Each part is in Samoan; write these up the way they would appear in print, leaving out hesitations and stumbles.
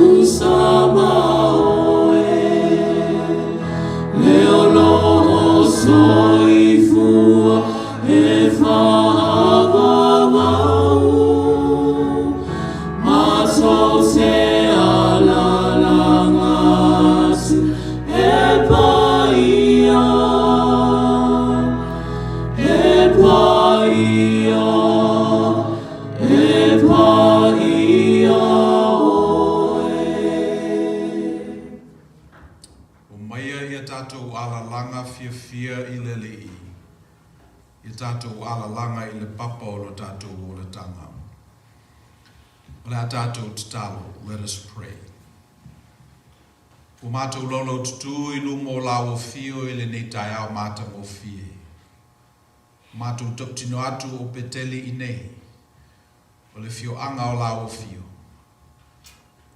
tutusa ma oe, le o loo soifua e faavavau, matou te alalaga atu e paia, e paia, e paia oe. Omaia ia tatou alalaga fiafia i le Alii, ia tatou alalaga i le papa o lo tatou olataga. O le a tatou tatalo, let us pray. Ua matou laulaututu i luma o lau afio i lenei taeao matagofie. Matou tautino atu o Peteli i nei, o le afioaga o lau afio.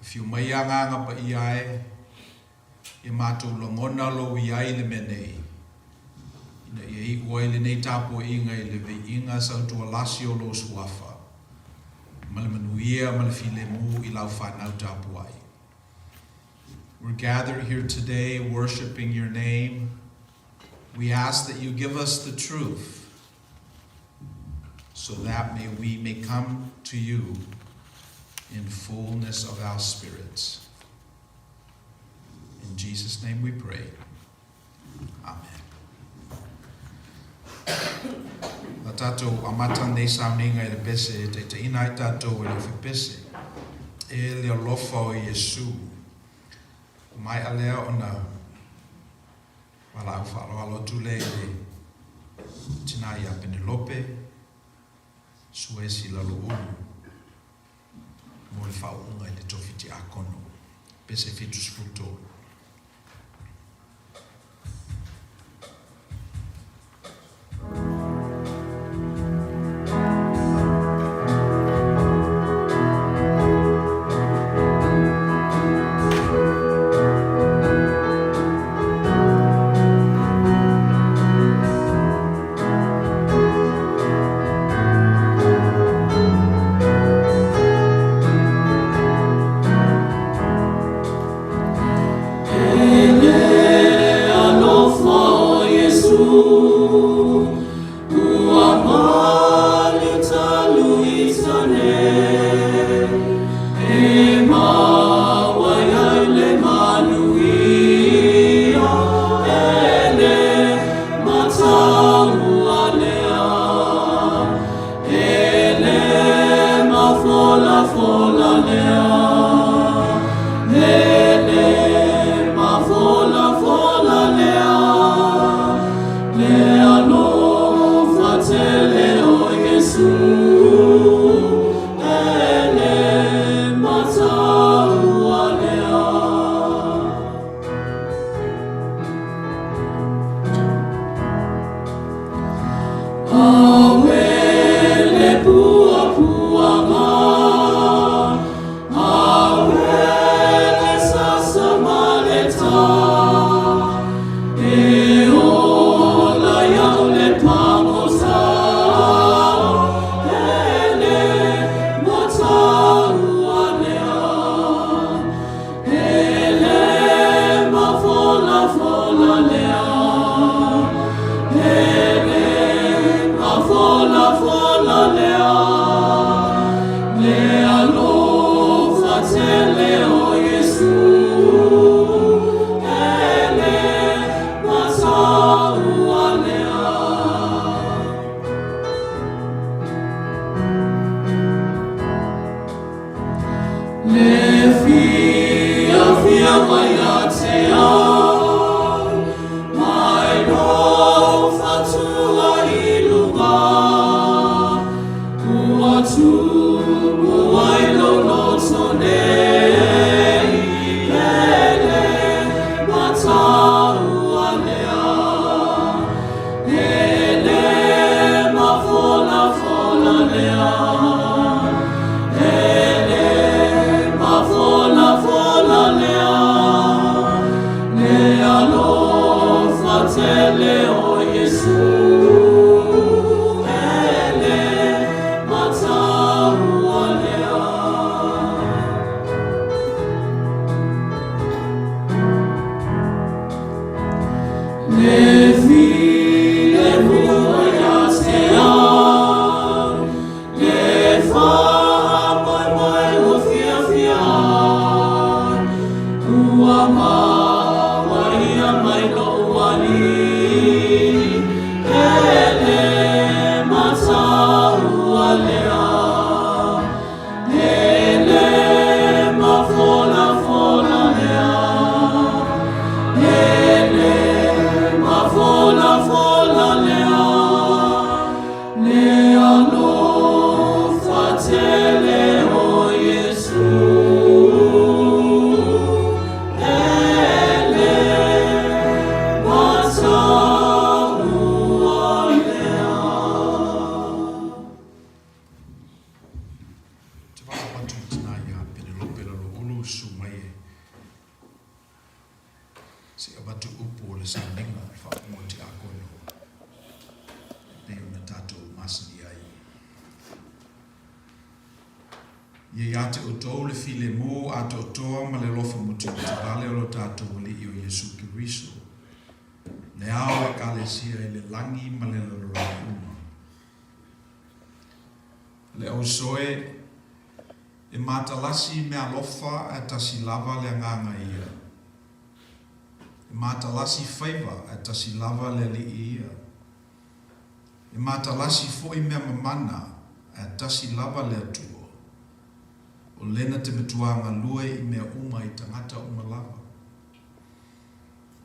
Afio mai Agaga Paia e, ia matou lagona lou i ai i le mea nei, ina ia iu ai lenei tapuaiga i le viiga sautualasi o lou suafa, ma le manuia ma le filemu i lau fanau tapuai. We're gathered here today worshiping your name. We ask that you give us the truth so that may we may come to you in fullness of our spirits. In Jesus' name we pray. Amen. La tatou amata nei sauniga i le pese e taitaiina ai tatou e le ofepese e le alofa o Iesu. Ua maea lea ona valaau faaaloalo atu lea i le tina ia Penelope Suesi Laloulu mo le faauuga i le tofi tiakono. Pese 73. E le alofa o Iesu, ua malu talu i tane, e maua ai le manuia, e le mataua lea, e le mafolafola lea, e le mafolafola lea, le alofa. Se i avatu upu o le sauniga i le faafofoga o Tiakono e pei ona tatou masani ai. Ia ia te outou le filemu atoatoa ma le alofa mutimutivale o lo tatou Alii o Iesu Keriso, le ao o Ekalesia i le lagi ma le lalolagi uma. Le ausoe, e matalasi mealofa ae tasi lava le agaga ia. E matalasi faiva ae tasi lava le Alii ia. E matalasi foi mea mamana ae tasi lava le Atua. O lena te matua galue i mea uma i tagata uma lava.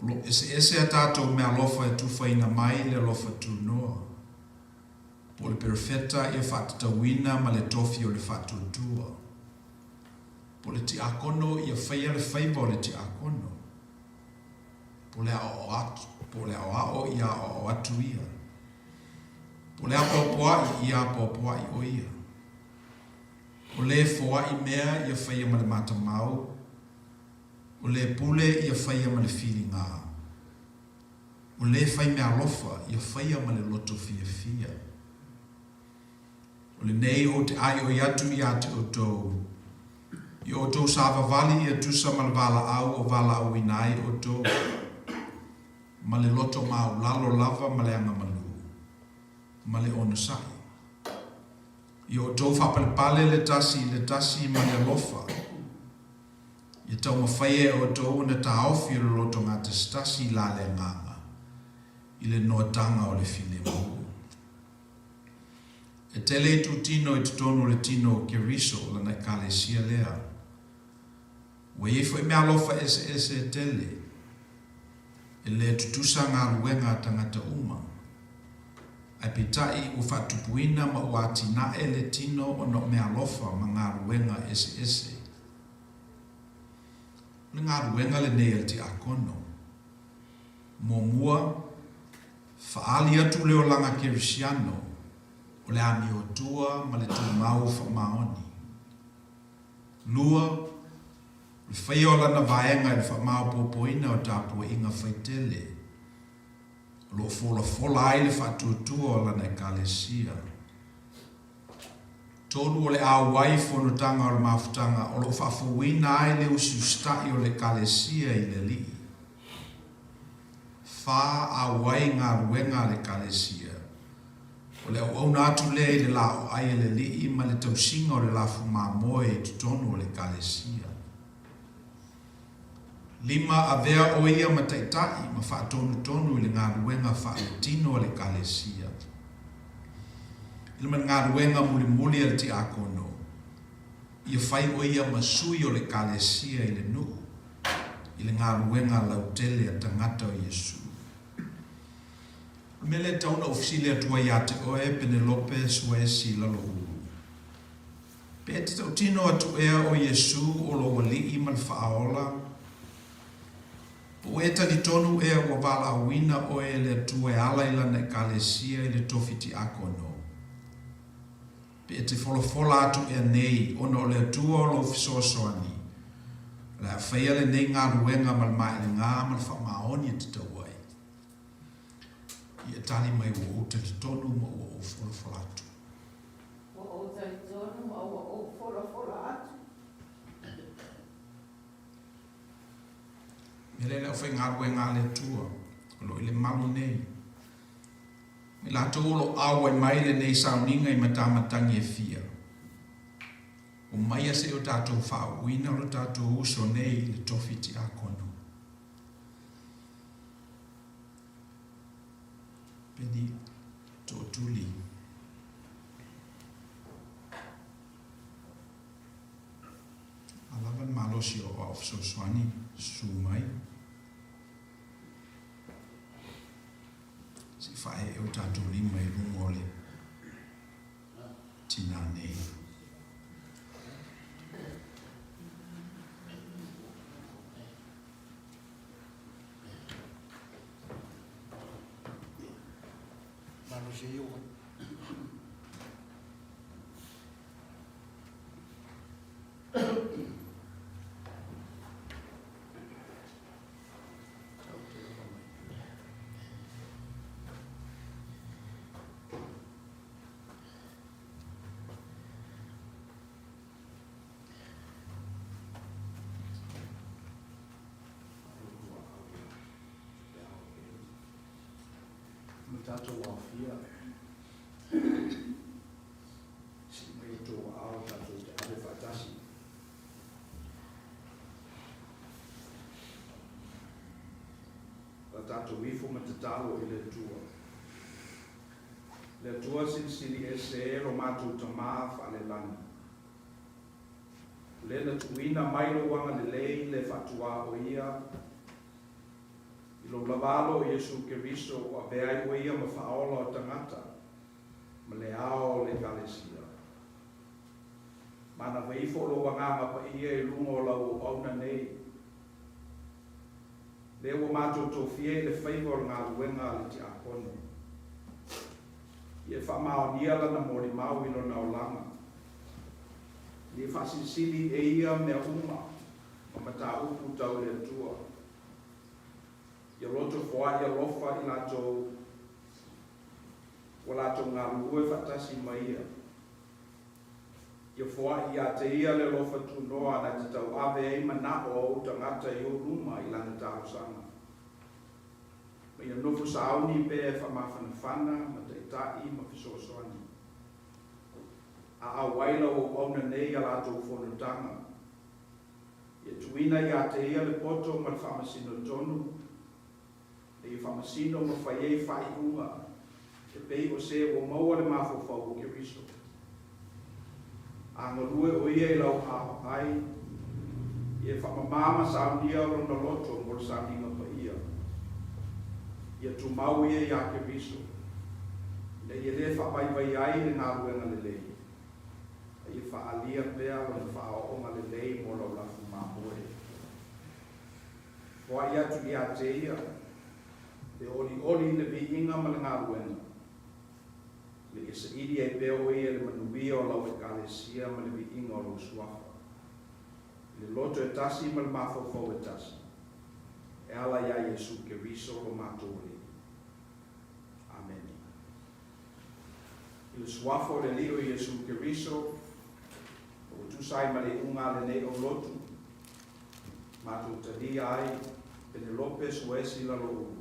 O lo eseese a tatou mealofa e tufaina mai le alofa tunoa. Po o le perofeta ia faatatauina ma le tofi o le faatuatua. Po o le tiakono ia faia le faiva o le tiakono. Po o le aoao atu, po o le aoao ia aoao atu ia. Po o le apoapoaʻi ia apoapoaʻi ʻo ia. O le foai mea ia faia ma le matamau, o le pule ia faia ma le filiga. O le fai meaalofa ia faia ma le loto fiafia. O lenei ou te ʻaiʻoi atu iā te ʻoutou, i ʻoutou savavali ia tusa ma le valaau o valaauina ai ʻoutou, ma le loto maulalo lava ma le agamalu, ma le onosai. I ʻoutou faapalepale le tasi i le tasi ma le alofa, ia taumafai e ʻoutou ona taofi o le loto gatasitasi i la le agaga, i le noataga o le filemu. E tele itutino i totonu o le tino o Keriso, lana Ekalesia lea. Ua i ai foi meaalofa eseese e tele. E le tutusa galuega a tagata uma. Ae peitai, ua faatupuina ma ua atinae le tino ona o meaalofa ma galuega eseese. O le galuega lenei a le tiakono. Muamua, Faaali atu le olaga Kerisiano o le amiotua ma le tumau faamaoni. Lua, o le faia o lana vaega i le faamaopoopoina o tapuaiga faitele o lo o folafola ai le faatuatua o lana Ekalesia. Tolu, o le auai fonotaga o le mafutaga o lo o faafouina ai le usiusita'i o le Ekalesia i le Alii. Fa, auai galuega a le Ekalesia. O le auauna atu lea i le laoai a le Alii ma le tausiga o le lafu mamoe i totonu o le Ekalesia. Lima, avea o ia ma taitai ma faatonutonu i le galuega faaletino a le Ekalesia. I le ma le galuega mulimuli a le tiakono, ia fai o ia ma sui o le Ekalesia i le nuu, i le galuega lautele a tagata o Iesu. O le mea lea e tatau ona ou fesili atu ai ia te oe, Penelope Suaesi Laloulu. Pe e te tautino atu ea o Iesu o lou Alii ma le Faaola? Po ua e talitonu ea ua valaauina oe e le Atua e ala i Lana Ekalesia i le tofi tiakono? Pe e te folafola atu ea nei ona o le Atua o lou fesoasoani, o le a faia lenei galuega ma le maelegā ma le faamaoni e tatau ai? Ia tali mai ua ou talitonu ma ua ou folafola atu. Ua ou talitonu ma ua ou folafola atu. Mea lea le aufaigaluega a le Atua o lo o i le malu nei. Ma i latou o lo o auai mai lenei sauniga i matamatagi e fia. Omaia se i o tatou faauuina lo tatou uso nei i le tofi tiakono. Peni Tootuli. A lava le malosi o au fesoasoani, susu mai. Se i faaee o tatou lima i luga o le tinā nei. Malosi ai o tatou aofia, sii mai outou aao tatou te ave faatasi. La tatou ifo ma tatalo i le Atua. Le Atua Silisili Ese e lo matou Tama faalelagi. O lea na tuuina mai lou agalelei le faatuaoia i lou lava Alo o Iesu Keriso ua avea ai oe ia ma faaola o tagata ma le ao o le Ekalesia. Manava ifo lou agaga paia i luga o lau auauna nei, lea ua matou tofia i le faiva o le galuega a le tiakono, ia e faamaonia lana molimau i lona olaga, ina ia faasilisili e ia mea uma ma mataupu tau le Atua. Ia loto foai alofa i latou ua latou galulue faatasi ma ia. Ia foai ia te ia le alofa tunoa na te tauave ai manao o ou tagata i ou luma i lana talosaga. Ma ia nofo sauni pea e faamafanafana ma taitai ma fesoasoani. A auai lau auauna nei i a latou fonotaga, ia tuuina ia te ia le poto ma le faamasino tonu, ina ia faamasino ma fai ai faaiuga e pei o se ua maua le mafaufau o Keriso. A galue o ia i lau aoai, ia e faamamā ma saunia lona loto mo le sauniga paia. Ia tumau ia iā Keriso, ina ia lē faavaivai ai le galuega lelei, a ia faaalia pea lona faaooga lelei mo lau lafu mamoe. Foai atu ia te ia le olioli i le viiga ma le galuega, ina ia saili ai pea oe ia le manuia o lau Ekalesia ma le viiga o lou Suafa, i le loto e tasi ma le mafaufau e tasi, e ala iā Iesu Keriso lo matou Alii. Amene. I le Suafa o le Alii o Iesu Keriso, ua tusa ai ma le iuga a lenei aulotu, matou talia ai Penelope Suaesi Laloulu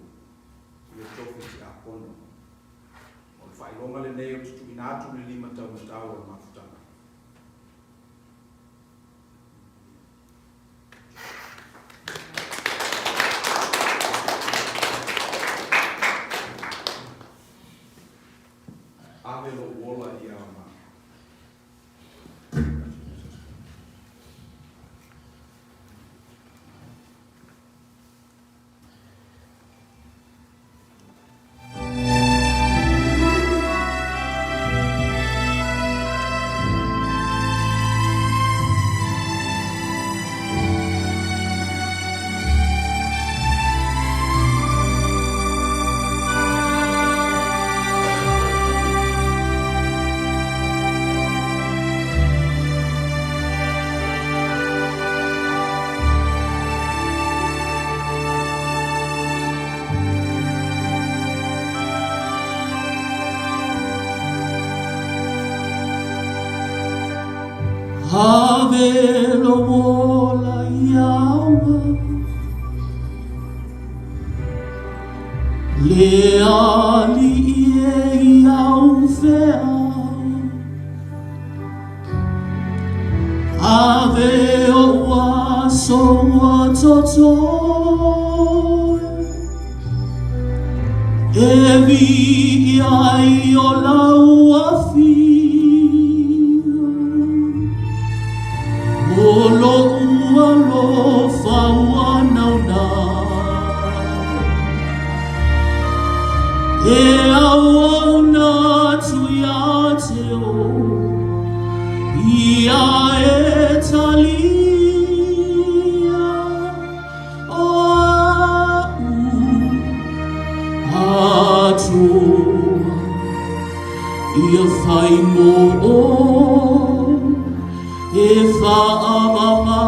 i le tofi tiakono. O le faailoga lenei ou te tuuina atu le limataumatau o le mafutaga. Ave lou ola ia ma. Ave lou ola ia aoga Le alii e i au fea Ave ou aso ua totoe E viia ai o lau afio O lo'u alofa ua naunau E auauna atu ia te oe Ia e talia o a'u Atua Ia fai mō oe e whaamama.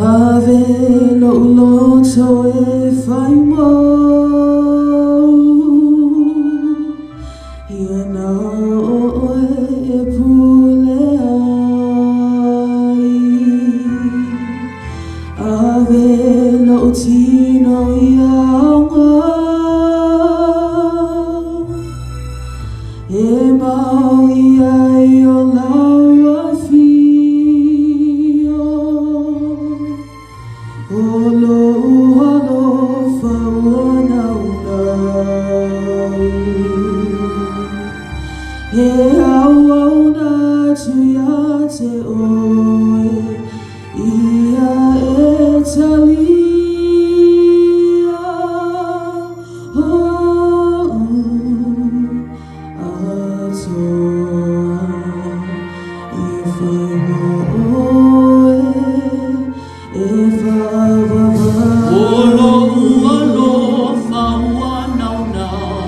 Ave lo'u loto e fai mou, Ia na o oe e pule ai. Ao i ai o lau afio, O lou alofa ua naunau, E auauna atu ia te oe, Ia e talia oʻu atoa, Ia fai mo oe e faavavau. O loʻu alofa ua naunau,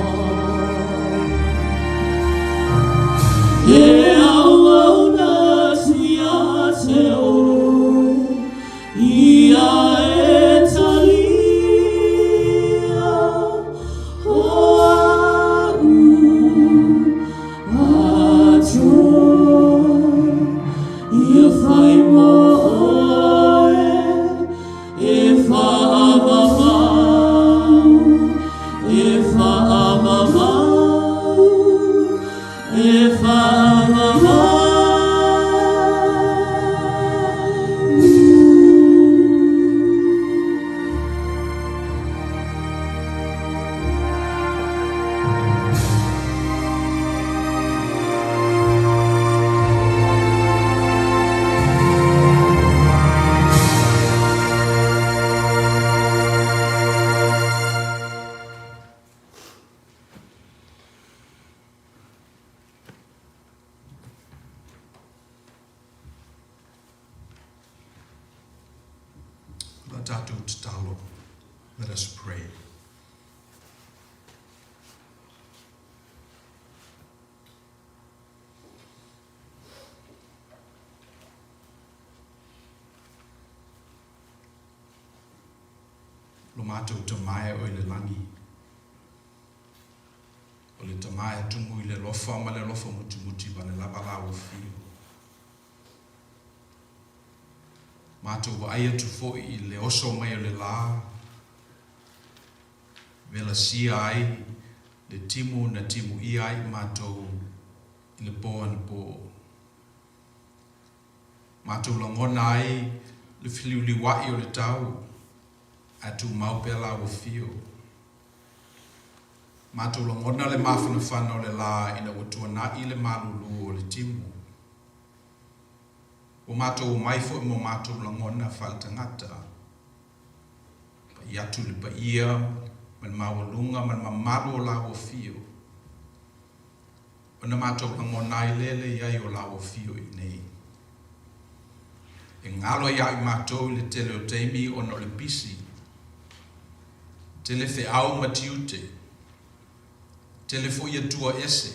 E auauna atu ia te oe, Ia e talia oʻu atoa, Ia fai mo oe e faavavau, E faavavau, e faavavau. La tatou tatalo. Let us pray. Lo matou Tama e o i le lagi, o le Tama e tumu i le alofa ma le alofa mutimuti ma le lava la ua fio. Matou vaai atu foi i le oso mai o le la, velasia ai le timu na timuia ai matou i le po anapo. Matou lagona ai le feliuliuai o le tau, ae tumau pea la ua fio. Matou lagona le mafanafana o le la ina ua tuanai le malulu o le timu. Ua matou omai foi ma o matou lagona faaletagata, pai atu i le paia ma le maualuga ma le mamalu o la ua fio. Ona matou lagona ai lea le i ai o la ua fio i inei. E galo ia i matou i le tele o taimi ona o le pisi, tele feau ma tiute, tele foi atua ese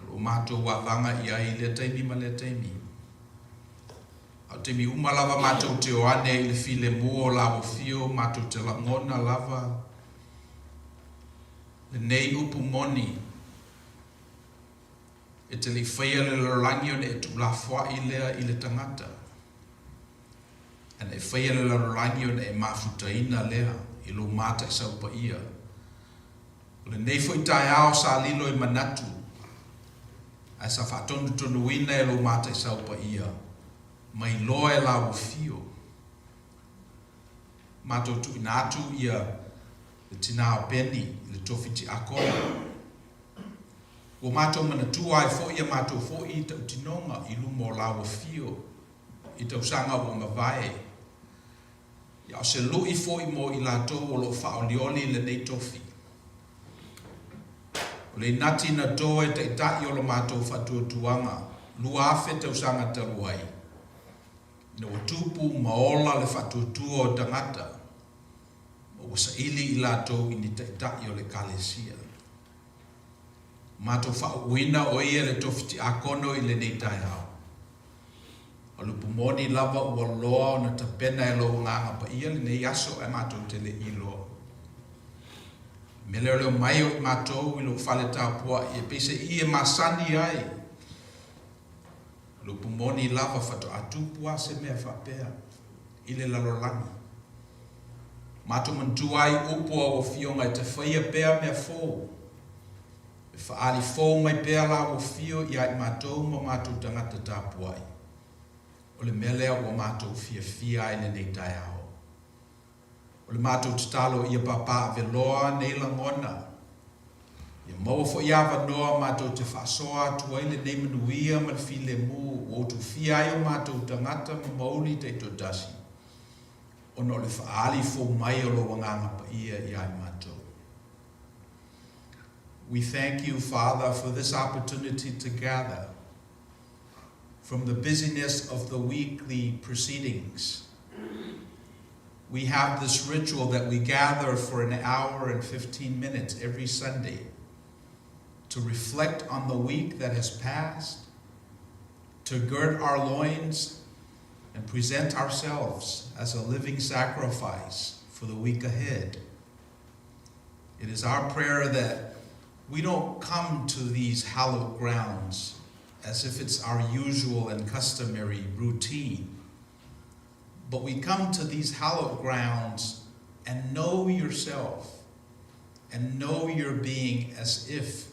o lo o matou avaga i ai i lea taimi ma lea taimi. A o taimi uma lava matou te o ane i le filemu o la ua fio, matou te lagona lava lenei upu moni, E te le i faia le lalolagi ona e tuulafoai lea i le tagata, ae na e faia le lalolagi ona e mafutaina lea i lou mataisau paia. O lenei foi taeao sa lilo i manatu, ae sa faatonutonuina e lou mataisau paia, mai loa e la ua fio. Matou tuuina atu ia le tina o Benny i le tofi tiakono. Ua matou manatua ai foi a matou foi tautinoga i luma o la ua fio i tausaga ua mavae. Ia o se lui foi mo i latou o lo o faaolioli i lenei tofi. O le inati na to e taitai o lo matou faatuatuaga 2000 tausaga talu ai, ina ua tupu ma ola le faatuatua o tagata, ma ua saili i latou i ni taitai o le Ekalesia. Matou faauuina o ia le tofi tiakono i lenei taeao. O le upu moni lava ua loa ona tapena e lou Agaga Paia lenei aso ae matou te le i iloa. Meleoleo mai o i matou i lou fale tapuai e peiseai e masani ai. O le upu moni lava faatoa tupu a se mea faapea i le lalolagi. Matou manatua ai upu a ua Afioga e te faia pea mea fou. E faaali fou mai pea lau afio ia i matou ma matou tagata tapuai. O le mea lea ua matou fiafia ai lenei taeao. O le matou tatalo ia papaaveloa nei lagona. Ia maua foi avanoa matou te faasoa atu ai lenei manuia ma le filemu ua utufia ai o matou tagata ma mauli taitoatasi, ona o le faaali fou mai o lou Agaga Paia ia i matou. We thank you, Father, for this opportunity to gather from the busyness of the weekly proceedings. We have this ritual that we gather for an hour and 15 minutes every Sunday to reflect on the week that has passed, to gird our loins and present ourselves as a living sacrifice for the week ahead. It is our prayer that we don't come to these hallowed grounds as if it's our usual and customary routine, but we come to these hallowed grounds and know yourself and know your being as if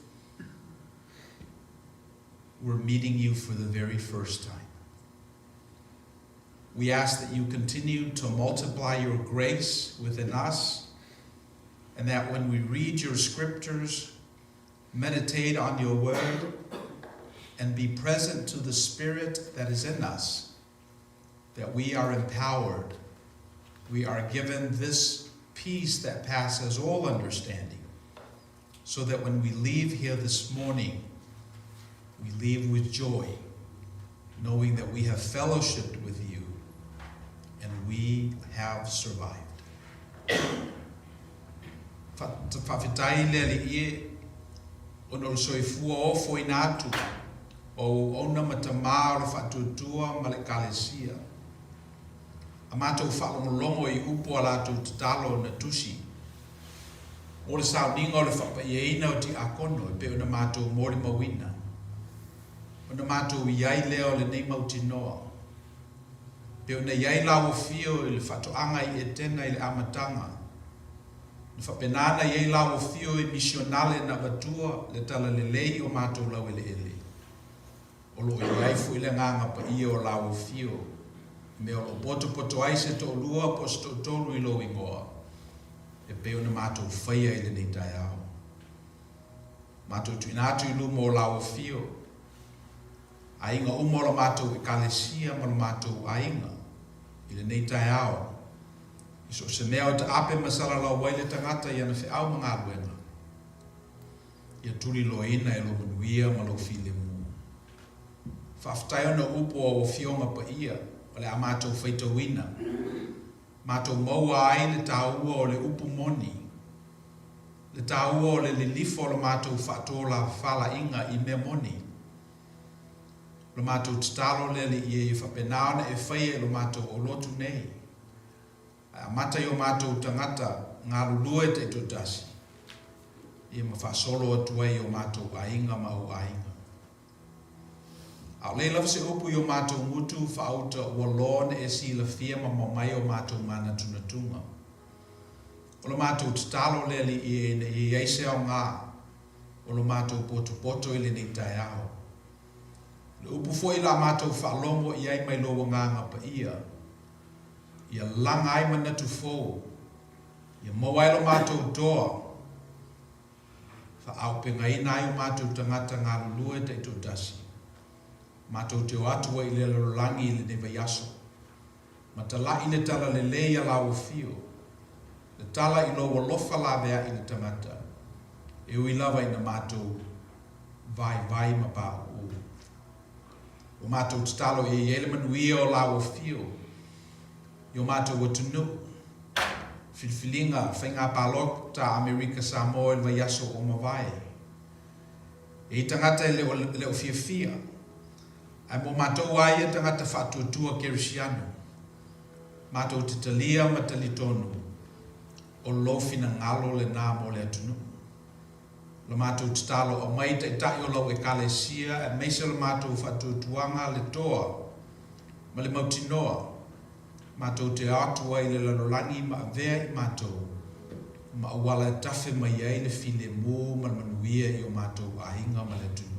we're meeting you for the very first time. We ask that you continue to multiply your grace within us, and that when we read your scriptures, meditate on your word, and be present to the Spirit that is in us, that we are empowered. We are given this peace that passes all understanding, so that when we leave here this morning, we leave with joy, knowing that we have fellowshipped with you and we have survived. Faafetai le Alii e, ona o le soifua ofoina atu o auauna ma tamā o le faatuatua ma le Ekalesia. A matou faalogologo i upu a latou tatalo na tusi, mo le sauniga o le faapaiaina o tiakono e pei ona matou molimauina, ona matou i ai lea o lenei mautinoa, pei ona i ai lau afio i le faatoaga i Etena i le amataga, na faapena ona i ai lau afio i misionale na avatua le talalelei i o matou laueleele. O lo o i ai foi le agaga paia o lau afio, i mea o lo o potopoto ai se toalua po o se toatolu i lou igoa, e pei ona matou faia i lenei taeao. Matou tuuina atu i luma o lau afio, aiga uma o la matou Ekalesia ma lo matou aiga, i lenei taeao, i so o se mea o taape ma salalau ai le tagata i ana feau ma galuega, ia tuliloaina e lou manuia ma lou filemu. Faafetai ona o upu o au Afioga paia o le a matou faitauina, matou maua ai le taua o le upu moni, le taua o le lilifa o le matou faatolafalaina i mea moni. O le matou tatalo le Alii e ia faapena ona e faia i lo matou aulotu nei, ae amata i o matou tagata galulue taitoatasi, ia ma faasolo atu ai i o matou aiga ma au aiga. A o lei lava se upu i o matou gutu faauta ua loa ona e silafia ma mamai o matou manatunatuga. O le matou tatalo le Alii e ina ia i ai se aoga o lo matou potopoto i lenei taeao. O le upu foi la matou faalogo i ai mai lou Agaga Paia, ia laga ai manatu fou, ia maua ai lo matou toa, faaaupegaina ai o matou tagata galulue taitoatasi, matou te o atu ai i le lalolagi i lenei vaiaso, ma tala'i le talalelei a lau afio, le tala i lou alofa laveai i le tagata, e ui lava ina matou vaivai ma paʻuʻu. Ua matou tatalo ia i ai le manuia o lau afio i o matou atunuu, filifiliga faiga palota Amerika Samoa i le vaiaso ua mavae. E i tagata e le o fiafia, ae mo matou a ia tagata faatuatua kerisiano, matou te talia ma talitonu o lou finagalo lena mo le atunuu. La matou tatalo aumai Taitai o lau Ekalesia aemaise o le matou faatuatuaga le toa ma le mautinoa matou te atu ai i le lalolagi ma avea i matou ma auala e tafe mai ai le filemu ma le manuia i o matou aiga ma le atunuu.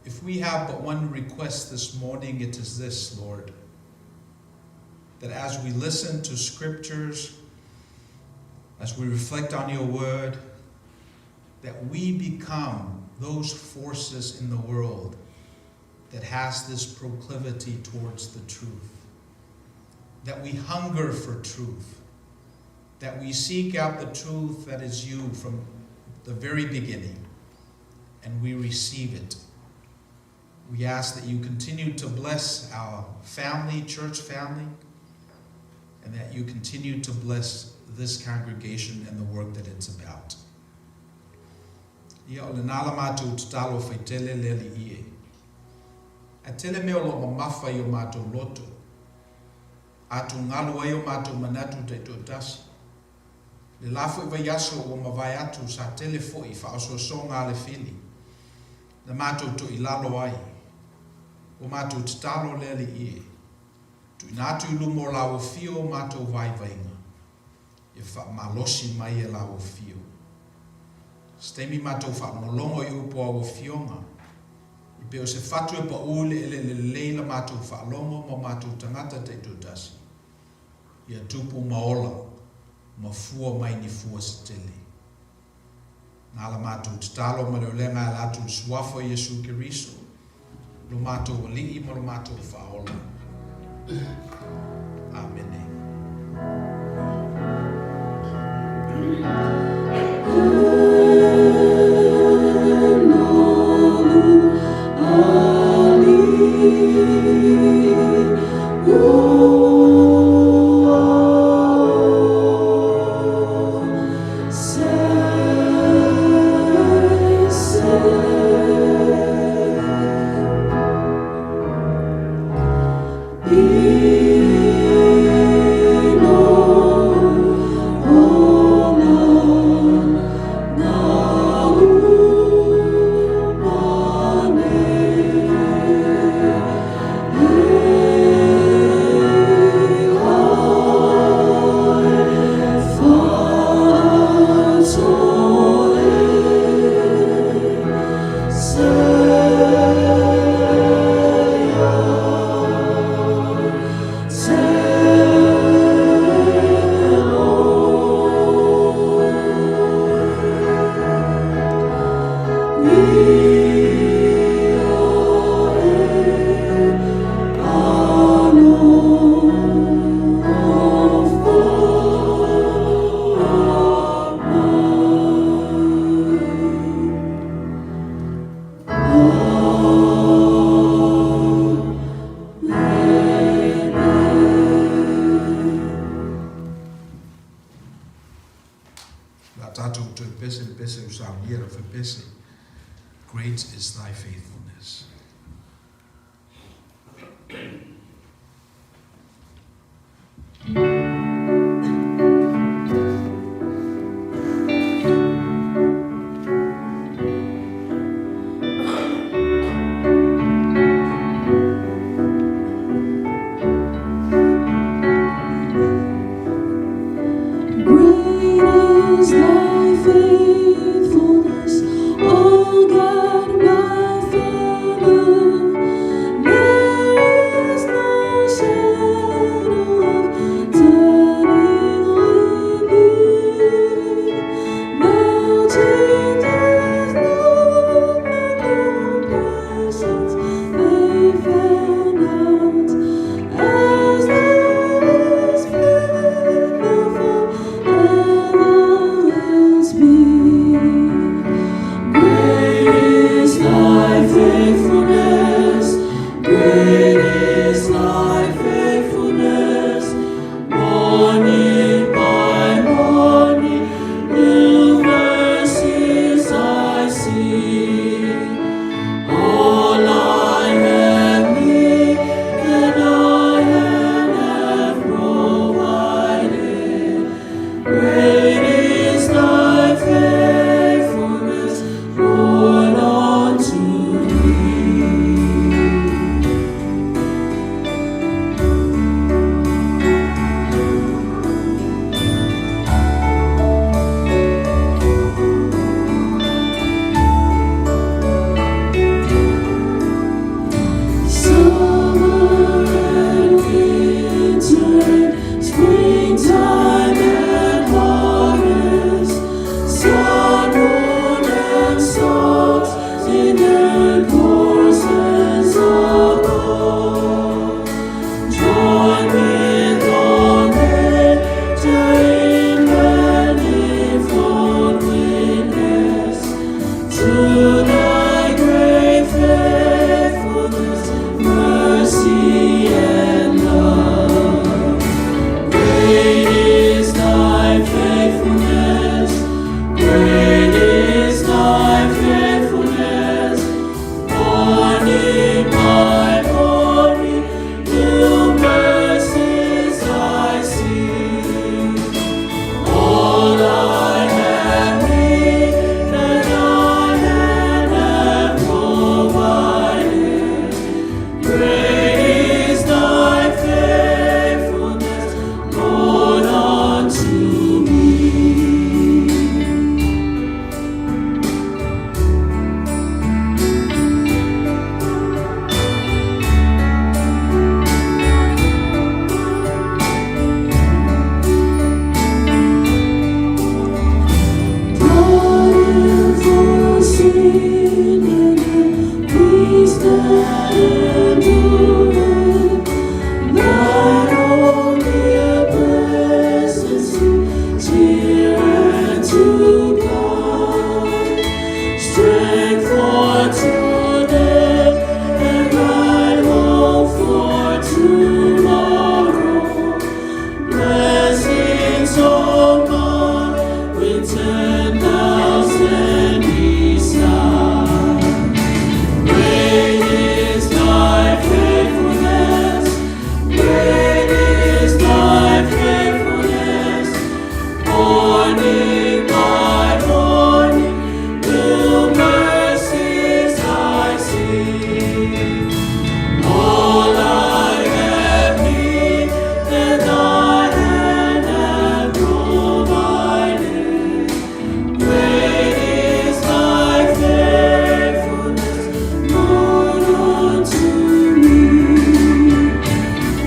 If we have but one request this morning, it is this, Lord, that as we listen to scriptures, as we reflect on your word, that we become those forces in the world that has this proclivity towards the truth, that we hunger for truth, that we seek out the truth that is you from the very beginning, and we receive it. We ask that you continue to bless our family, church family, and that you continue to bless this congregation and the work that it's about. Ia, o lena la matou tatalo faitele le Alii e. Ae tele mea o lo o mamafa i o matou loto, atugalu ai o matou manatu taitoatasi. Le la foi vaiaso ua mavae atu sa tele foi faaosoosoga a le fili, na matou toilalo ai. Ua matou tatalo le Alii e, tuuina atu i luma o lau afio o matou vaivaiga, ia faamalosi mai e lau afio. Se taimi matou faalogologo i upu a au afioga, i pei o se fatu e paʻū i le eleele lelei la matou faalogo ma o matou tagata taitoatasi, ia tupu ma ola ma fua mai ni fua se tele. Na la matou tatalo ma le olega e ala atu i le Suafa o Iesu Keriso, lo matou Alii ma lo matou Faaola. Amene. Le a tatou toe pese le pese ua saunia le fepese, Great is thy faithfulness. Great is thy faithfulness, O God, my Father. Ancient forces above, join with all nature in manifold witness to Thy great faithfulness, mercy, and love. Great is Thy faithfulness, great is Thy faithfulness. Morning by morning, new mercies I see. All I have needed, Thy hand hath provided. Great is Thy faithfulness, Lord, unto me. Pardon for sin and peace that endureth, Thine only blessings to cheer and to guide, strength for today and bright hope for tomorrow. Blessings all mine with 10,000 beside. Great is thy faithfulness, great is thy faithfulness. Morning by morning, new mercies I see. All I have needed, thy hand hath provided. Great is thy faithfulness, Lord, unto me.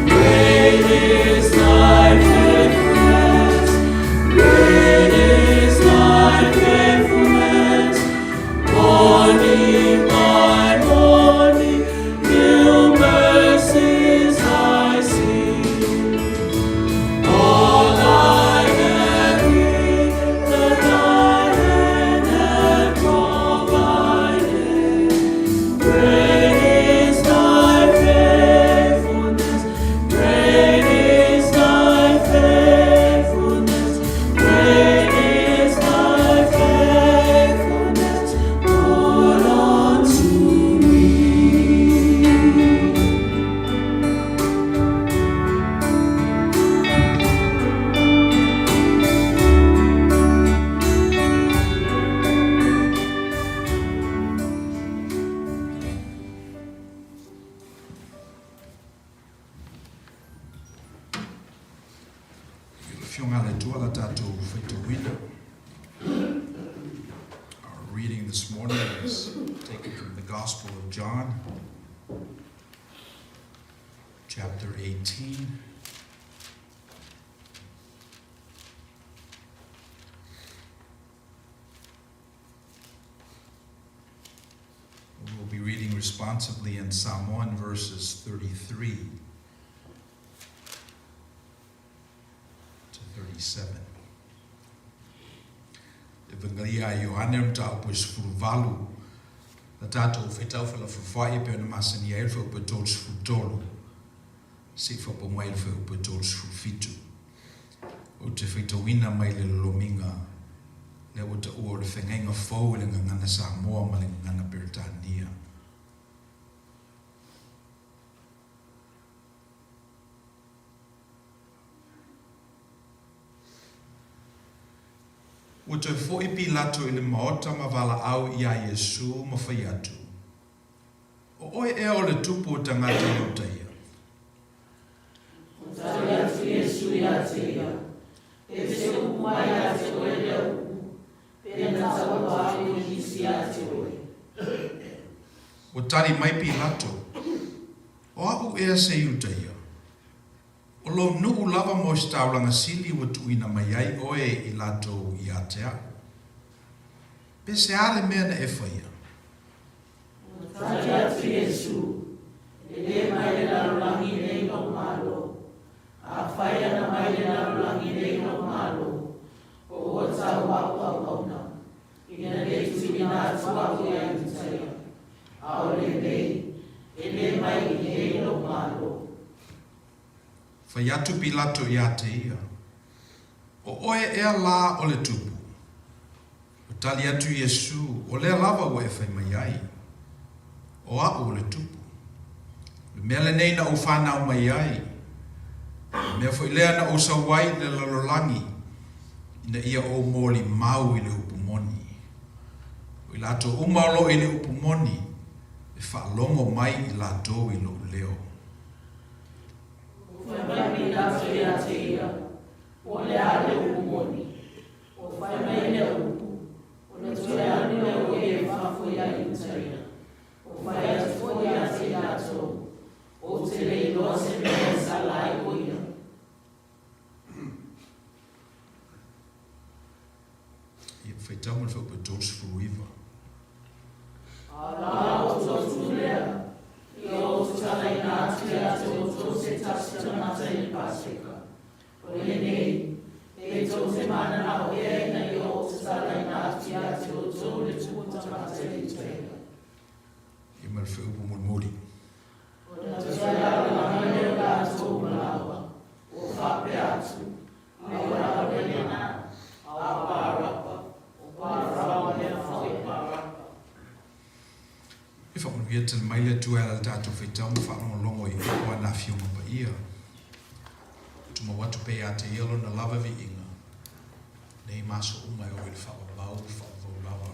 Great is thy faithfulness, great is thy faithfulness. Morning by morning, new mercies I see. All I have needed, thy hand hath provided. Great is thy faithfulness, great is thy faithfulness, great is thy faithfulness, Lord, unto me. I le Afioga a le Atua la tatou faitauina. Our reading this morning is taken from the Gospel of John, chapter 18. We'll be reading responsibly in Samoan verses 33 to 37. Evangelia a Ioane mataupu e 18, la tatou faitau felafofoa'i e pei ona masani ai le fuaiupu e 33 se'i faaopoo mai le fuaiupu e 37. Ou te faitauina mai le lolomiga lea ua taua o le feagaiga fou i le gagana Samoa ma le gagana Peretania. Ua toe foʻi Pilato i le maota ma valaau iā Iesū ma fai atu, O oe ea o le tupu o tagata Iutaia? Ua tali atu Iesu ia te ia, E se upu mai ia te oe lea upu, pe na taua ake i nisi ia te oe. Ua tali mai Pilato, O aʻu ea se Iutaia? O lou nuu lava mo se taulaga sili ua tuuina mai ai oe i latou ia te aʻu. Pe se a le mea na e faia? Fai atu Pilato iā te ia, O oe ea lā o le Tupu? Ua tali atu Iesū, O lea lava ua e fai mai ai, o aʻu o le Tupu. O le mea lenei na ou fanau mai ai, o le mea foi lea na ou sau ai i le lalolagi, ina ia ou molimau i le upu moni. O i latou uma o lo o i le upu moni, e faalogo mai i latou i lou leo. Ua fai mai Pilato ia te ia, Po o le a le upu moni? Ua fai mai lea upu, Ona toe alu lea o ia i fafo iā Iutaia. Ua fai atu foi ia te i latou, Ou te le iloa se mea e sala ai o ia. Ia, faitau ma le fuaiupu e 39. A la outou tu lea, ia ou tatalaina atu ia te outou se tasi tagata i le Paseka. O lenei, e tou te mananao ea ina ia ou tatalaina atu ia te outou le tupu tagata i Iutaia. Ia ma le fuaiupu mulimuli. Ona toe alaga mai lea o latou ma laua, ua faapea atu, E faamanuia tele mai le Atua e ala i le tatou faitau ma faalogologo i upu a na Afioga Paia. Tumau atu pea ia te Ia Lona lava viiga, nei ma aso uma e oo i le faavavau, faavavau lava.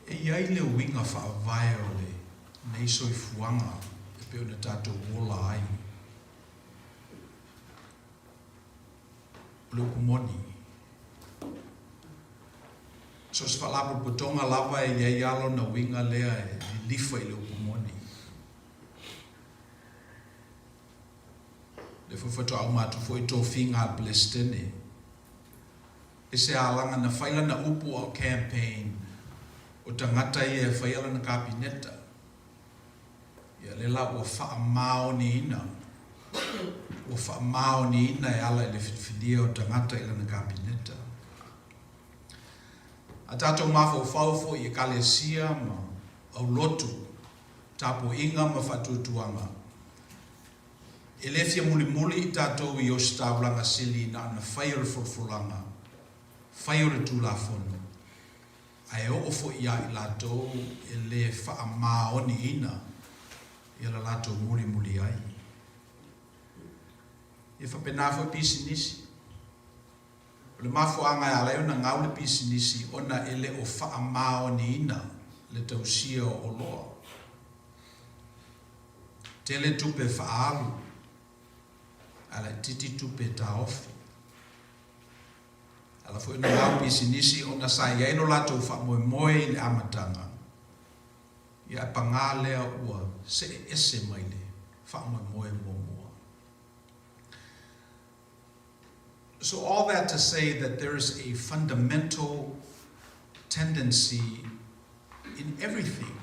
E i ai le uiga faavae o lenei soifuaga e pei ona tatou ola ai. O le upu moni, so o se faalapotopotoga lava e i ai lava lona uiga lea e lilifa i le upu moni. O lea foi faatoa uma atu foi tofiga a le Peresetene. E se alaga na fai lana upu a o campaign o tagata ia e faia lana Kapineta. Ia lea la ua faamaoniina, ua faamaoniina e ala i le filifilia o tagata i lana Kapineta. A tatou mafaufau foi i Ekalesia ma aulotu, tapuaiga ma faatuatuaga, E le fia mulimuli i tatou i ositaulaga sili na ona fai o le folafolaga, fai o le Tulafono, ae oo foi ia i latou e le faamaoniina ia la latou mulimuli ai. E faapena foi pisinisi. O le mafuaaga e ala ai ona gau le pisinisi ona e le o faamaoniina le tausia o oloa. Tele tupe faaalu, ae laitiiti tupe taofi. E ala foi ona gau pisinisi ona sa i ai lo latou faamoemoe i le amataga, ia ae pagā lea ua see ese mai le faamoemoe muamua. So all that to say that there is a fundamental tendency in everything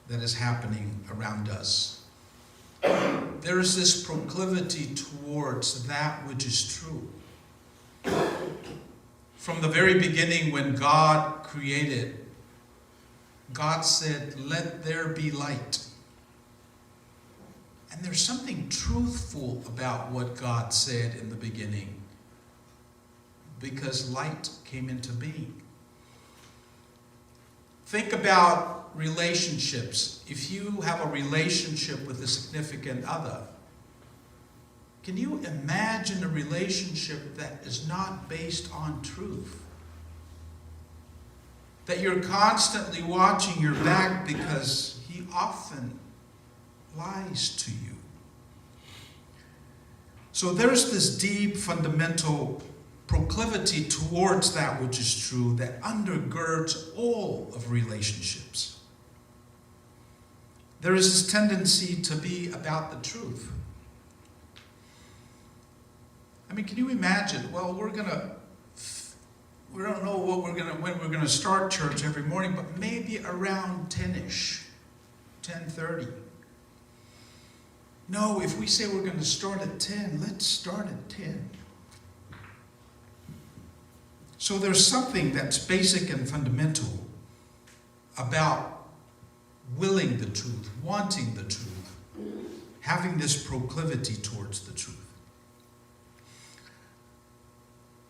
that is happening around us. There is this proclivity towards that which is true. From the very beginning, when God created, God said, Let there be light. And there's something truthful about what God said in the beginning because light came into being. Think about relationships. If you have a relationship with a significant other, can you imagine a relationship that is not based on truth? That you're constantly watching your back because he often lies to you. So there's this deep fundamental proclivity towards that which is true that undergirds all of relationships. There is this tendency to be about the truth. I mean, can you imagine? Well, we're going to we don't know what we're gonna when we're gonna start church every morning, but maybe around 10ish, 10:30. No, if we say we're going to start at 10, let's start at 10. So there's something that's basic and fundamental about willing the truth, wanting the truth, having this proclivity towards the truth.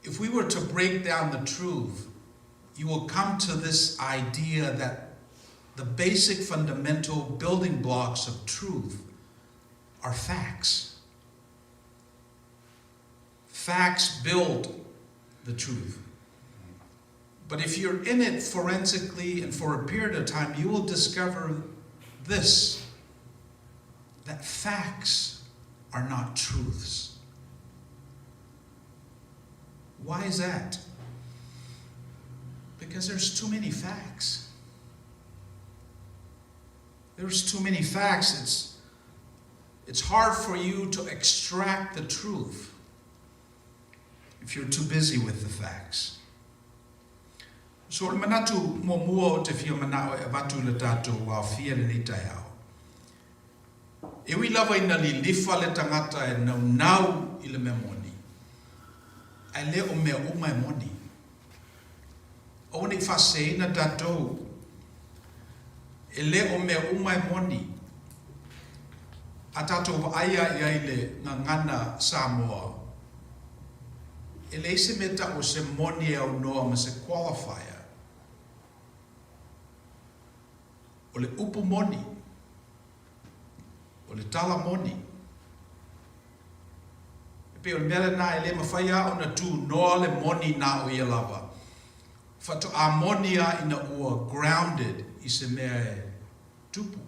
If we were to break down the truth, you will come to this idea that the basic fundamental building blocks of truth are facts. Facts build the truth. But if you're in it forensically and for a period of time, you will discover this, that facts are not truths. Why is that? Because there's too many facts. There's too many facts. It's hard for you to extract the truth if you're too busy with the facts. So o le manatu muamua ou te fia manao e avatu i le tatou aofia i lenei taeao, e ui lava ina lilifa le tagata e naunau i le mea moni, ae le o mea uma e moni. Aua ne i faaseseina tatou, e le o mea uma e moni. A tatou vaai lava i ai i le gagana Samoa, e leai se mea tau o se moni e aunoa ma se qualifier. O le upu moni, o le tala moni. E pei o le mea lena e le mafai lava ona tunoa le moni na o ia lava. Faatoa moni lava ina ua grounded i se mea e tupu.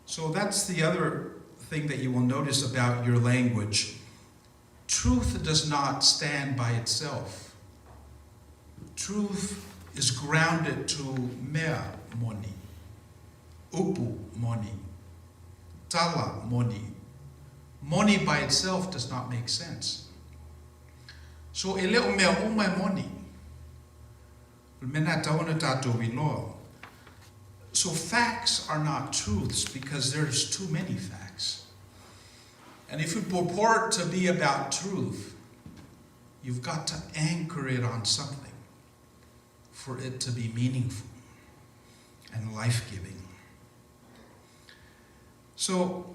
So that's the other thing that you will notice about your language. Truth does not stand by itself. Truth is grounded to mea moni, upu moni, tala moni. Moni by itself does not make sense. So e le o mea uma e moni. O le mea lena e tatau ona tatou iloa. So facts are not truths because there's too many facts. And if you purport to be about truth, you've got to anchor it on something for it to be meaningful and life-giving. So,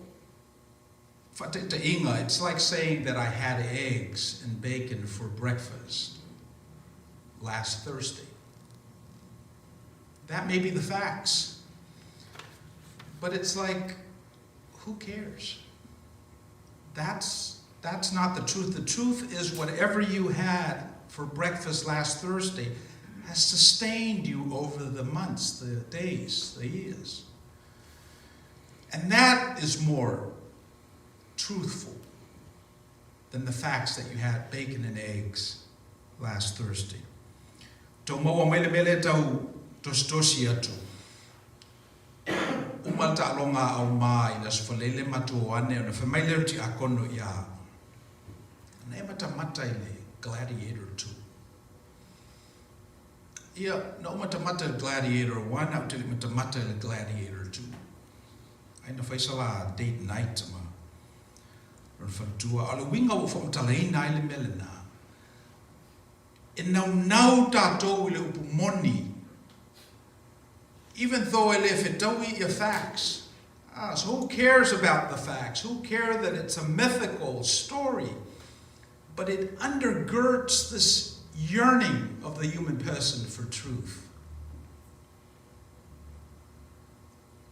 faataitaiga, it's like saying that I had eggs and bacon for breakfast last Thursday. That may be the facts, but it's like, who cares? That's not the truth. The truth is whatever you had for breakfast last Thursday has sustained you over the months, the days, the years. And that is more truthful than the facts that you had bacon and eggs last Thursday. Tau maua mai le mea lea tau tositosi atu. Uma le taaloga a Auma i le Aso Faraile matou o ane ona fai mai lea o le tiakono ia au. Na e matamata i le Gladiator 2. Ia, na ou matamata i le Gladiator 1, ae ou te le i matamata i le Gladiator 2. Ai na fai sa la date night ma lona faletua. A o le uiga ua ou faamatalaina ai le mea lena, e naunau tatou i le upu moni, even though e le fetaui ia facts. Ah, so who cares about the facts? Who care that it's a mythical story? But it undergirds this yearning of the human person for truth.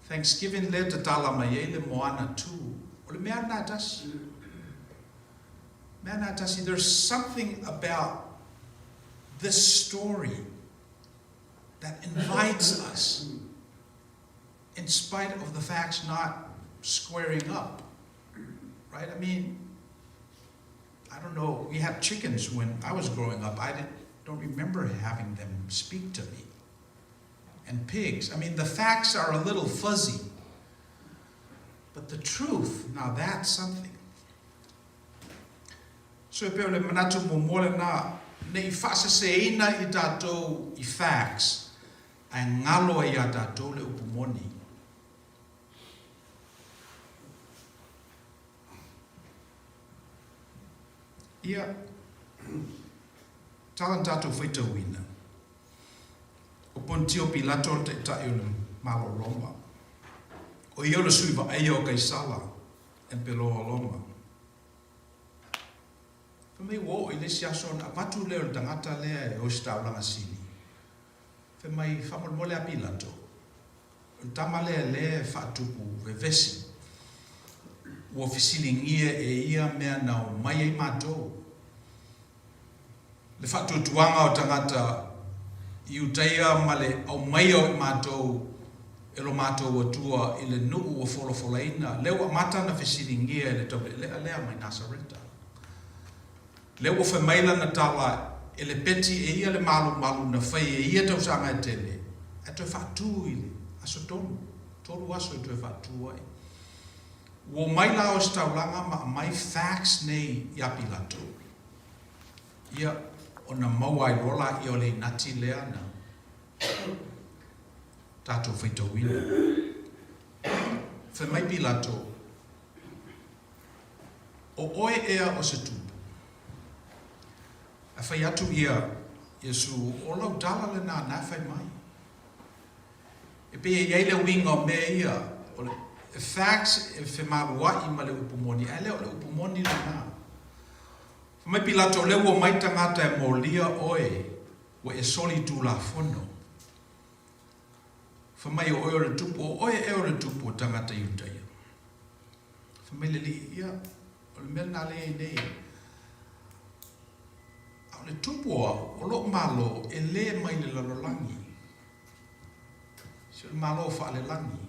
Thanksgiving lea tatala mai ai le Moana 2, o le mea lena e tasi. Mea lena e tasi, there's something about this story that invites us, in spite of the facts not squaring up, right? I mean, I don't know, we had chickens when I was growing up. I don't remember having them speak to me. And pigs. I mean, the facts are a little fuzzy. But the truth, now that's something. So e pei o le manatu muamua lena, ne i faaseseina i tatou i facts, ae galo ai iā tatou le upu moni. Ia, Tala na tatou faitauina, o Ponitio Pilato le taitai o le Malo o Roma. O ia o le sui vaaia o Kaisala, Empeloa o Roma. Fai mai ua oo i le isi aso ona avatu lea o le tagata lea e ositaulaga sili. Fai mai, faamolemole a Pilato, o le tama lea lea e faatupu vevesi, ua fesiligia e ia mea na omai ai matou. Le faatuatuaga o tagata Iutaia ma le aumaia o i matou e lo matou Atua i le nuu ua folafolaina, lea ua amata ona fesiligia e le taulealea lea mai Nasareta. Lea ua fai mai lana tala e le peti e ia le malumalu na fai e ia tausaga e tele, ae toe faatu i le aso tonu, tolu aso e toe faatu ai. Ua omai la ositaulaga ma aumai facts nei ia Pilato. Ia, ona maua ai loa laia o le inati lea na tatou faitauina. Fai mai Pilato, O oe ea o se tupu? Ae fai atu ia Iesu, O lau tala lena na e fai mai. E pei e i ai le uiga o mea ia, o le facts e femaluai ma le upu moni, ae le o le upu moni lena. Fai mai Pilato, O lea ua omai tagata e molia oe, ua e soli tulafono. Fai mai o oe o le tupu, o oe ea o le tupu o tagata Iutaia? Fai mai le alii, Ia, o le mea lena lea e i ai nei. A o le tupu o au, o lou Malo e le mai le lalolagi. Se o le Malo faalelagi.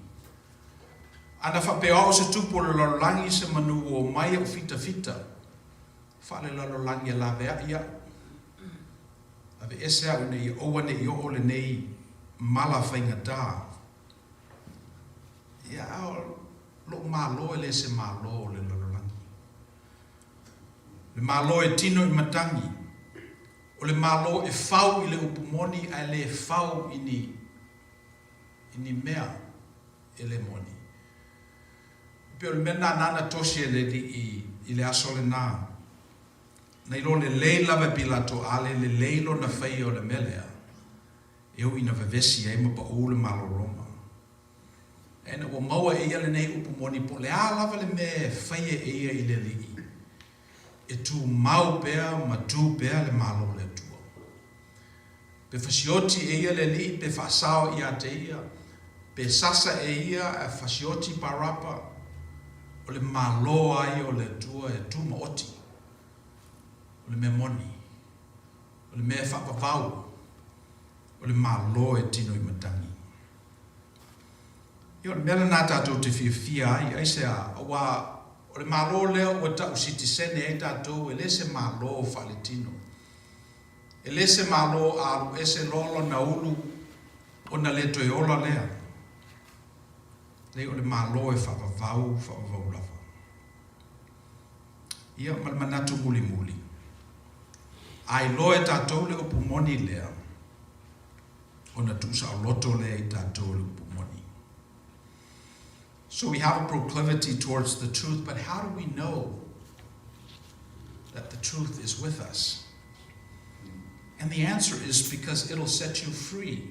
Ana faapea o au se tupu o le lalolagi se manu ua omai au fitafita faalelalolagi e laveai au. Aveese au ina ia aua ne i oo lenei mala faigata. Ia, a o lou Malo e le se Malo o le lalolagi. Le Malo e tino i matagi. O le Malo e fau i le upu moni ae le fau i ni, i ni mea e le moni. E pei o le mea lena nana tosi e le Alii i le aso lena. Na iloa lelei lava e Pilato a le lelei lona faia o le mea lea, e ui ina vevesi ai ma paʻū le Malo Roma. Ae ina ua maua e ia lenei upu moni po o le a lava le mea e faia e ia i le Alii, e tumau pea ma tu pea le Malo o le Atua. Pe fasioti e ia le Alii pe faasao ia te ia, pe sasa e ia ae fasioti Parapa, o le Malo a ia o le Atua e tumaoti. O le mea moni, o le mea e faavavau, o le Malo e tino i matagi. Ia o le mea lena tatou te fiafia ai, aisea? Aua o le Malo lea ua tau sitisene ai tatou e le se Malo faaletino. E le se Malo a alu ese loa lona ulu ona le toe ola lea. Leai o le Malo e faavavau, faavavau lava. Ia ma le manatu mulimuli, a iloa e tatou le upu moni lea, ona tuusaoloto lea i tatou le upu moni. So we have a proclivity towards the truth, but how do we know that the truth is with us? And the answer is because it'll set you free.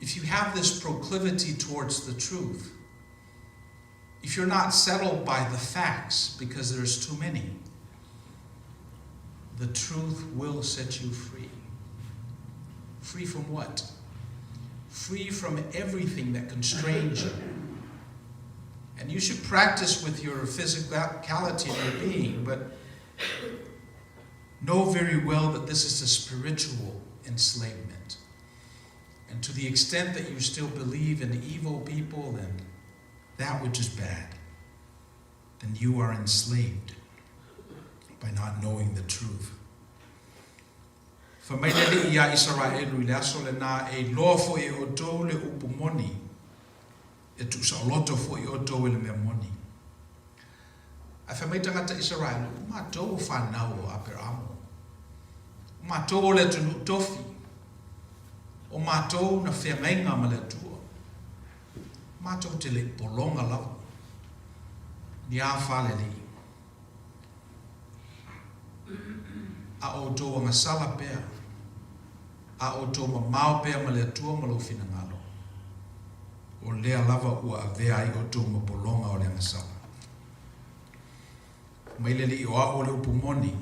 If you have this proclivity towards the truth, if you're not settled by the facts because there's too many, the truth will set you free. Free from what? Free from everything that constrains you. And you should practice with your physicality and your being, but know very well that this is a spiritual enslavement. And to the extent that you still believe in evil people and that which is bad, then you are enslaved by not knowing the truth. Fai mai le Alii iā Isaraelu i le aso lenā, E iloa foi e outou le upu moni, e tuusaoloto foi outou e le mea moni. Ae fai mai tagata Isaraelu, O matou o fanau o Aperamo, o matou o le atunuu tofi, o matou na feagaiga ma le Atua, matou te le i pologa lava, ni a fale alii. A o outou agasala pea, a o outou mamao pea ma le Atua ma lou finagalo, o lea lava ua avea ai outou ma pologa o le agasala. Mai le Alii o au o le upu moni,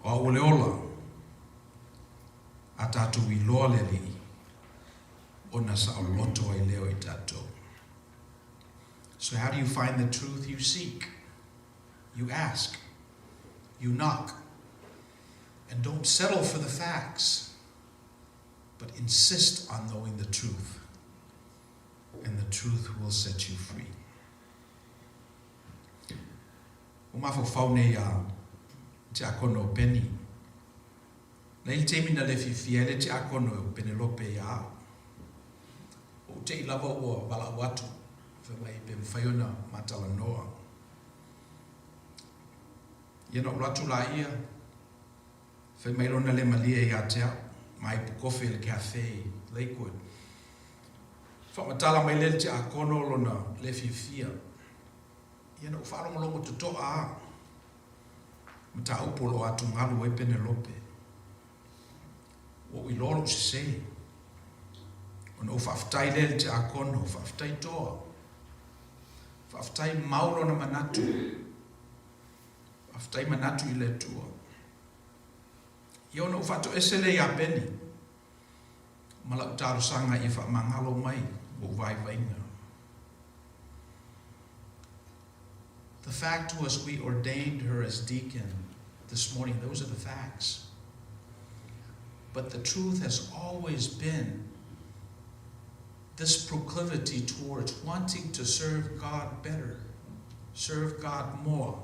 o au o le ola, a tatou iloa le Alii, ona saoloto ai lea o i tatou. So how do you find the truth? You seek. You ask. You knock. And don't settle for the facts, but insist on knowing the truth. And the truth will set you free. Ua mafaufau nei a Tiakono o Peni. Na i le taimi na le fiafia ai le Tiakono o Penelope ia au. Ua ou te'i lava ua valaau atu, fai mai pe mafai ona ma talanoa. Ia na ou alu atu laia, fai mai lona le malie ia te au, ma ipu kofi i le cafe i Lakewood. Faamatala mai lea le Tiakono lona le fiafia. Ia na ou faalogologo totoa a mataupu o lo o atugalu ai Penelope. Ua ou iloa lou sese. Ona ou faafetai lea i le Tiakono, faafetai toa. Faafetai mau lona manatu. Faafetai manatu i le Atua. Ia ona ou faatoese lea ia Peni ma lau talosaga ia faamagalo mai ou vaivaiga. The fact was we ordained her as deacon this morning. Those are the facts. But the truth has always been this proclivity towards wanting to serve God better, serve God more.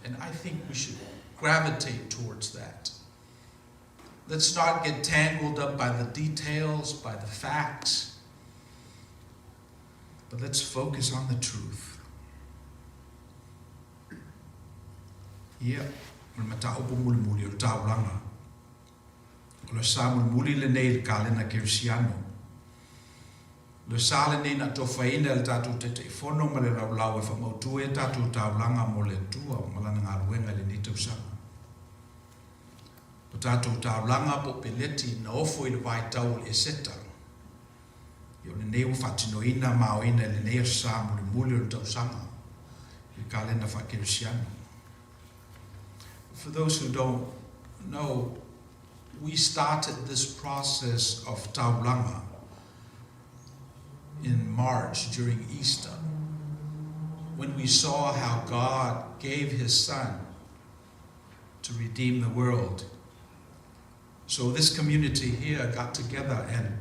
And I think we should gravitate towards that. Let's not get tangled up by the details, by the facts, but let's focus on the truth. Ia, o le mataupu mulimuli o le taulaga. O le sa mulimuli lenei i le kalena kerisiano. O le sa lenei na tofaina e le tatou Taitaifono ma le laulau e faamautu ai a tatou taulaga mo le Atua ma Lana galuega i lenei tausaga. O tatou taulaga po o peleti na ofo i le vaitau o le Eseta. Ia o lenei ua faatinoina ma aoina i lenei aso sa mulimuli o le tausaga i le kalena faakerisiano. For those who don't know, we started this process of taulaga in March during Easter when we saw how God gave his son to redeem the world. So this community here got together and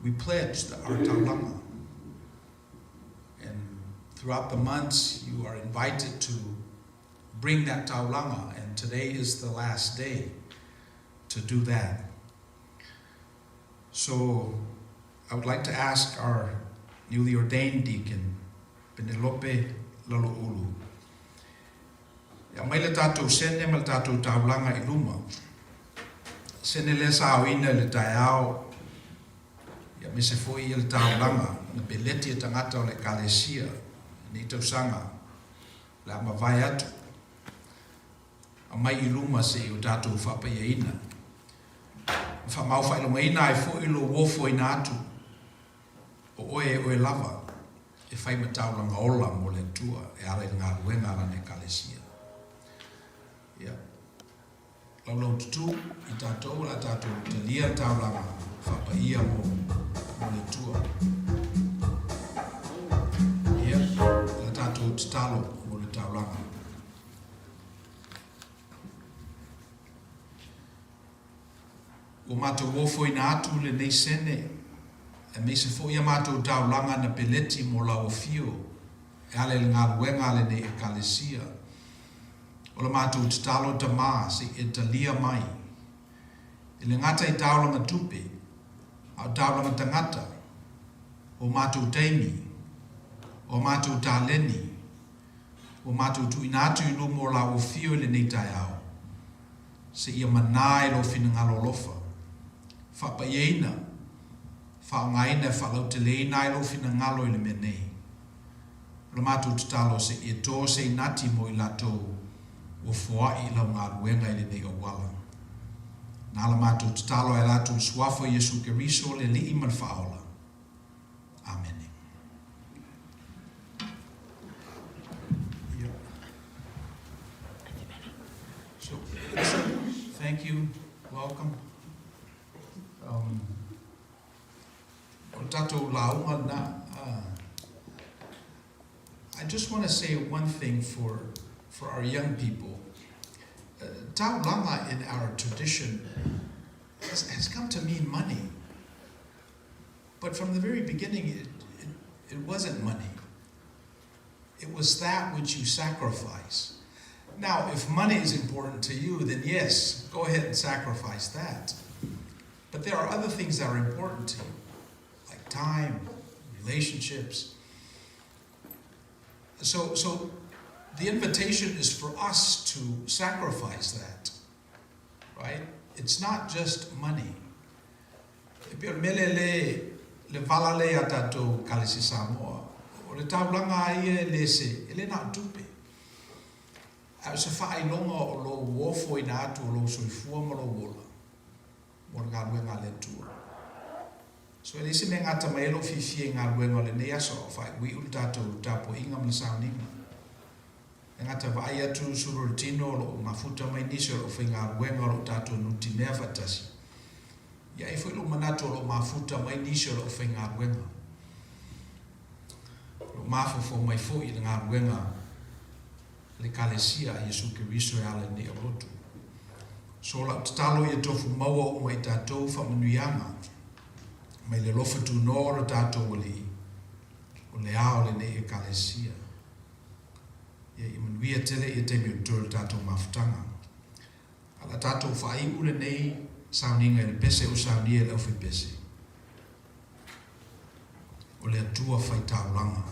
we pledged our taulaga. And throughout the months, you are invited to bring that taulaga, and today is the last day to do that. So I would like to ask our newly ordained deacon, Penelope Laloulu, e aumai le tatou sene ma le tatou taulaga i luma. Sene lea sa aoina i le taeao, ia aemaise foi ia le taulaga na peleti e tagata o le Ekalesia i nei tausaga o le a mavae atu. Aumai i luma se i o tatou faapaiaina. Ma faamaufaailogaina ai foi lou ofoina atu o oe e oe lava e fai ma taulaga ola mo le Atua e ala i le galuega a Lana Ekalesia. Ia, laulaututu i tatou o le a tatou talia le taulaga faapaia mo, mo le Atua. Ia, o le a tatou tatalo mo le taulaga. Ua matou ofoina atu lenei sene, aemaise foi a matou taulaga na peleti mo lau afio e ala i le galuega a lenei Ekalesia. O la matou tatalo Tama se i e talia mai. E le gata i taulaga tupe, a o taulaga tagata, o matou taimi, o a matou taleni, Ua matou tuuina atu i luma o lau afio i lenei taeao, seia manā i lou finagalo alofa, faapaiaina, faaaogaina e faalauteleina ai lou finagalo i le mea nei. O le matou tatalo seia tō se inati mo i latou Ua foai i lau galuega i lenei auala. Na la matou tatalo e ala atu i le Suafa o Iesu Keriso, le Alii ma le Faaola. Amene. So, thank you. Welcome. O le tatou lauga lena. I just want to say one thing for for our young people. Taulaga in our tradition has, has come to mean money. But from the very beginning, it, it, it wasn't money. It was that which you sacrifice. Now, if money is important to you, then yes, go ahead and sacrifice that. But there are other things that are important to you, like time, relationships. So, so the invitation is for us to sacrifice that, right? It's not just money. E pei o le mea lea le, le vala lea ia tatou Ekalesia Samoa, o le taulaga lava ia e le se, e le na o tupe. A o se faailoga o lou ofoina atu o lou soifua ma lou ola mo le galuega a le Atua. So e leai se mea e gata mai ai lou fiafia i galuega o lenei aso a o faaiuiu le tatou tapuaiga ma le sauniga. E gata vaai atu sulu o le tino o lo o mafuta mai nisi o le aufaigaluega o lo o tatou nutimea faatasi. Ia ai foi lou manatu o lo o mafuta mai nisi o le aufaigaluega. O lo o mafaufau mai foi i le galuega a le Ekalesia a Iesu Keriso e ala i lenei aulotu. So lau tatalo ia tofu maua uma i tatou faamanuiaga mai le alofa tunoa o lo tatou Alii, o le Ao o lenei Ekalesia. Ia, ia manuia tele ia taimi o totoe o le tatou mafutaga. A la tatou faaiu lenei sauniga i le pese ua saunia e le aufaipese, o le Atua fai taulaga.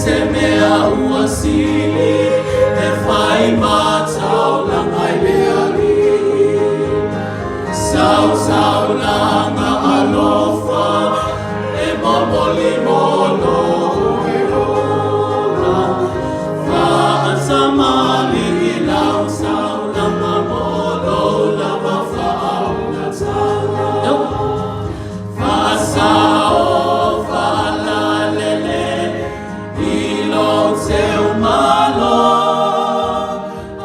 se mea ua sili e fai ma taulaga i le Alii. Sausaulaga alofa e momoli mo lou e ola. Faasamalii lau saulaga mo lou lava faaulataga. Faasao faalalele i lou teumalo.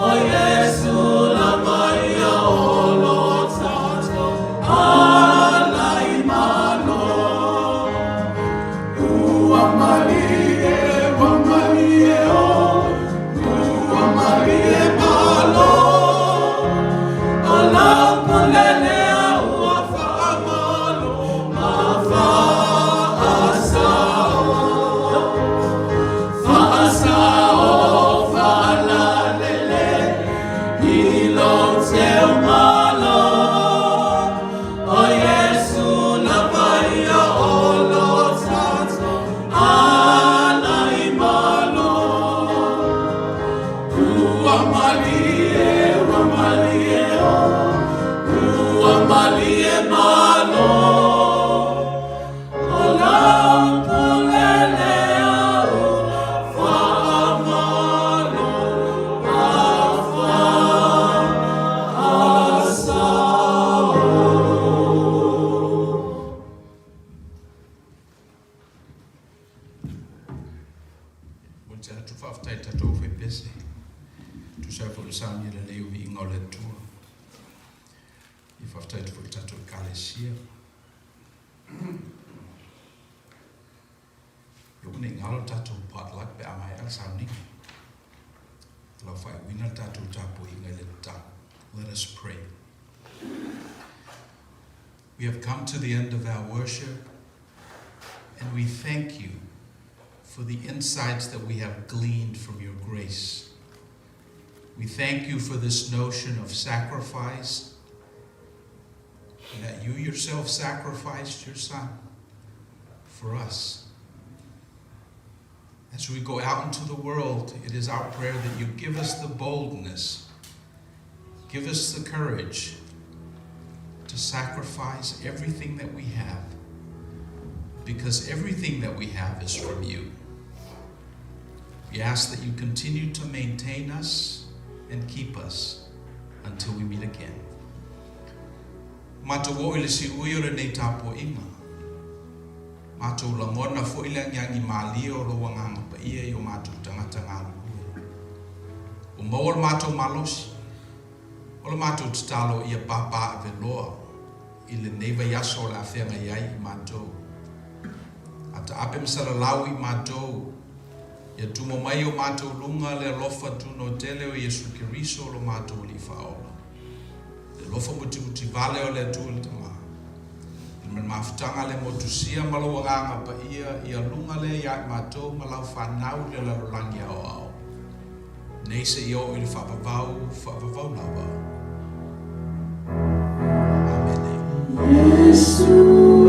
O Iesu lava ia o lo tatou ala i malo. Ua malie, ua malie o, ua malie malo. O lau pule lea ua faamalo ma faasao. Faasao faalalele i lou teumalo. O Iesu lava ia o lo tatou ala i malo. Ua malie, ua malie o, ua malie malo. O lau pule lea ua faamalo ma faasao. Mo te atu faafetai tatou faipese. Tusa ai foi le sauni le lei o viiga o le Atua. I faafetai atu foi i le tatou ekalesia. Ia ua nei galo le tatou potluck pe a maea le sauniga. Lau faaiuina le tatou tapuaiga i le tatalo. Let us pray. We have come to the end of our worship, and we thank you for the insights that we have gleaned from your grace. We thank you for this notion of sacrifice, that you yourself sacrificed your son for us. As we go out into the world, it is our prayer that you give us the boldness, give us the courage to sacrifice everything that we have, because everything that we have is from you. We ask that you continue to maintain us and keep us until we meet again. Matou o i le siui o lenei tapuaiga. Matou lagona foi le agiagi malie o lou agaga paia i o matou tagata galulue. Ua maua le matou malosi. O le matou tatalo ia papaaveloa i lenei vaiaso o le a feagai ai i matou. A taape ma salalau i matou, ia tumo mai o matou luga le alofa tuno tele o Iesu Keriso lo matou Alii Faaola. Le alofa mutimutivale o le Atua le Tama. I le mafutaga le motusia ma lou agaga paia ia luga lea ia i matou ma lau fanau le lalolagi aoao. Nei seia oo i le faavavau, faavavau lava. Amene. Iesu.